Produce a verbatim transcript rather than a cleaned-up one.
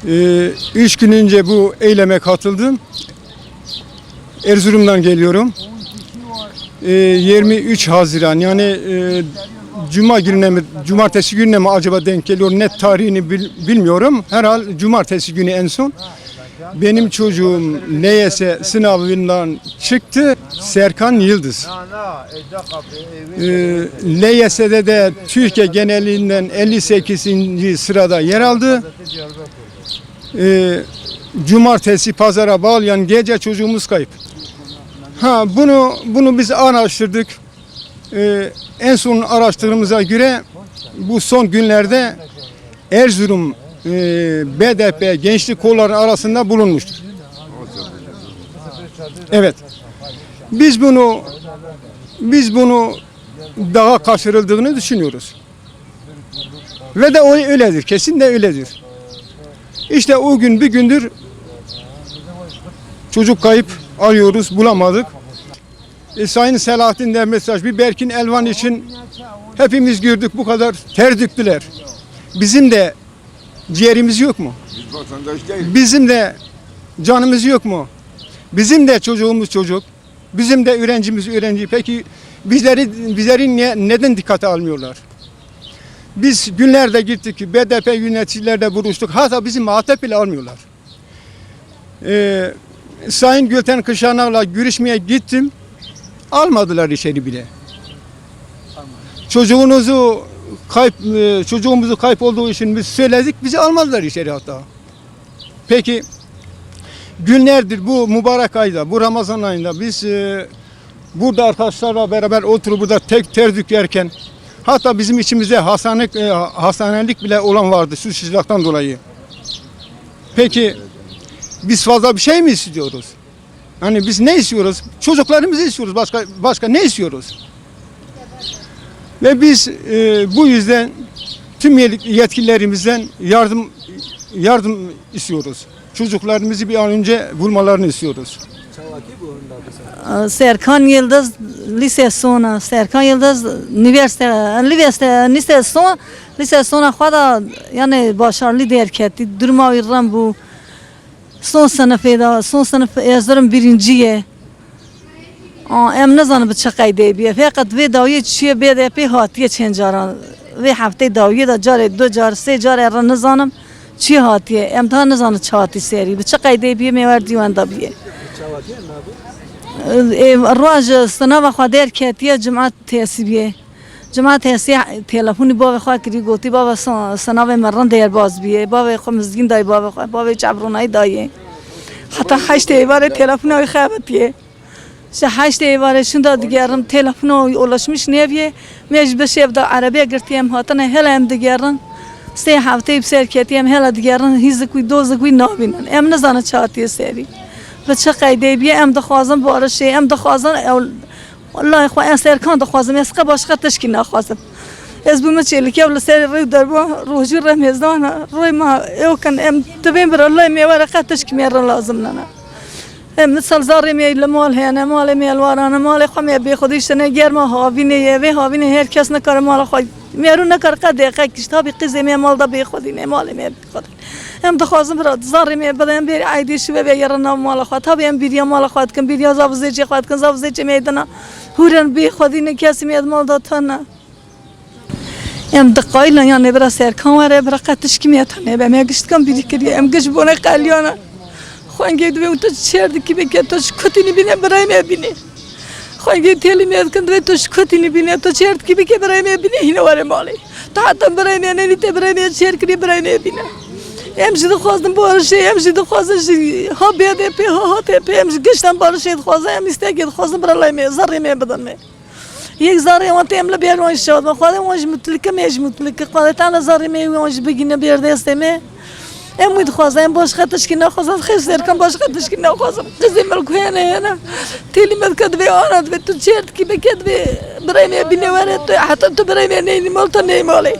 Ee, üç gün önce bu eyleme katıldım. Erzurum'dan geliyorum. Ee, yirmi üç Haziran, yani, e, Cuma gününe mi, Cumartesi gününe mi acaba denk geliyor? Net tarihini bil-, bilmiyorum. Herhal Cumartesi günü en son. Benim çocuğum L Y S sınavından çıktı. Serkan Yıldız. Ee, L Y S'de de Türkiye genelinden elli sekizinci sırada yer aldı. Ee, Cumartesi, pazara bağlayan gece çocuğumuz kayıp. Ha, bunu, bunu biz araştırdık. Ee, en son araştırdığımıza göre bu son günlerde Erzurum, e, B D P gençlik kolları arasında bulunmuştur. Evet. Biz bunu, biz bunu dağa kaçırıldığını düşünüyoruz. Ve de o öyledir, kesin de öyledir. İşte o gün bir gündür çocuk kayıp, arıyoruz, bulamadık. E, Sayın Selahattin Demirtaş, bir Berkin Elvan için hepimiz gördük, bu kadar ter döktüler. Bizim de ciğerimiz yok mu? Biz vatandaş değiliz. Bizim de canımız yok mu? Bizim de çocuğumuz çocuk. Bizim de öğrencimiz öğrenci. Peki bizleri, bizleri ne-, neden dikkate almıyorlar? Biz günlerde gittik, B D P yöneticilerle buluştuk. Hatta bizi muhatap bile almıyorlar. Ee, Sayın Gülten Kışanak'la görüşmeye gittim. Almadılar içeri bile. Çocuğunuzu kayıp, e, çocuğumuzu kayıp olduğu için biz söyledik, bizi almadılar içeri hatta. Peki, günlerdir bu mübarek ayda, bu Ramazan ayında biz, e, burada arkadaşlarla beraber oturup burada tek ter dökerken, hatta bizim içimizde hastanelik, e, hastanelik bile olan vardı şu sıcaktan dolayı. Peki, biz fazla bir şey mi istiyoruz? Hani biz ne istiyoruz? Çocuklarımızı istiyoruz. Başka, başka ne istiyoruz? Ve biz, e, bu yüzden tüm yet-, yetkililerimizden yardım, yardım istiyoruz. Çocuklarımızı bir an önce bulmalarını istiyoruz. Serkan Yıldız, lise sona. Serkan Yıldız, üniversite, üniversite, lise son, lise sona xwe da, yani, başarılı derketî. Durma wî rem bû. Son sinifê de, son sinif Erzurum birinci ye. Aa, em nizanin bi çi qeydê bûye. Feqet vê dawiyê çûye B D P, hatiye çend caran. Vê heftê dawiyê de carê, du car, sê car, ere nizanim çi hatiye. Em daha nizanin çi hatî serî. Bi çi qeydê bûye, me wer dî wenda bûye. Ê, roj sinava xwe derketiye, cumat tesî bûye. Cumat tesî telefonî bavê xwe kirî, gotî, "Bava, sa-, sinavê min rind derbaz bûye." Bavê xwe mizgîn dayê bavê xwe, bavê çavronayî dayê. Heta heştê êvarê telefona wî xebitiye. Ji heştê êvarê şinda digerim, telefona wî ulaşmiş nebûye. Me ji bi şev de erebê girtiye, em hatine, hela em digerin. Sê hefteyê bi ser ketiye, em hela digerin, hîzik wî, dozik wî nabînin. Em nizanin çi hatiye serî. Bi çi qeydê bûye, em dixwazin barişê, em dixwazin ew Wellahî xwe ez Serkan dixwazim, ez qe başqa tişkî naxwazim. Ez bûme çêlike ew li ser rê derba rojî remêzana, rê ma ew kin em dibên bira lê me were qe tişkî me re lazim nana. Em misal zarê me li mal hene, malê me elwarane, malê xwe me bêxwedî ştine germa havînê ye, vê havînê her kes nikare mala xwe, me rû nikare qe deqe kişt, tabî qîzê me mal da bêxwedî ne, malê me bêxwedî. Em dixwazin bira zarê me bide, em bêrî eydê şive ve yere nav mala xwe. Tabî em bîriya mala xwe dikin, bîriya zav û zêçê xwe dikin, zav û zêçê me dina hûren bê xwedî ne, kesî me di mal de tune. Em diqayilin, yanê bira Serkan were, bira qe tişkî me tune be. Me giştikan bîrî kiriye, em giş bone qeliyana. Xwengê divê û tu çêr dikî bike, tu ji kutî nî bîne, birayê me bîne. Xwengê têlî me dikin, divê tu ji kutî nî bîne, tu çêr dikî bike, birayê me bîne, hîne were malê. Tu heta birayê me nenî te, birayê me çêr kirî, birayê me bîne. Em jî dixwazin barişê, em jî dixwazin ji ha B D P, ha H D P, em ji giştan barişê dixwazin, em îstekê dixwazin, bira lay me, zerrê me bidin me. Yek zarê wan tê em li bêr wan jî şewat bin. Xwedê wan jî mutlike, me jî mutlike. Xwedê tane zarê me wan jî bigîne bêr destê me. Em wî dixwazin, em başqa tişkî naxwazin. Xêr Serkan, başqa tişkî naxwazin. Qizê me li ku hene hene. Têlî me dike divê ana divê tu çêr dikî bike divê birayê me bîne were tu. Heta tu birayê me neyî mal, tu neyî malê.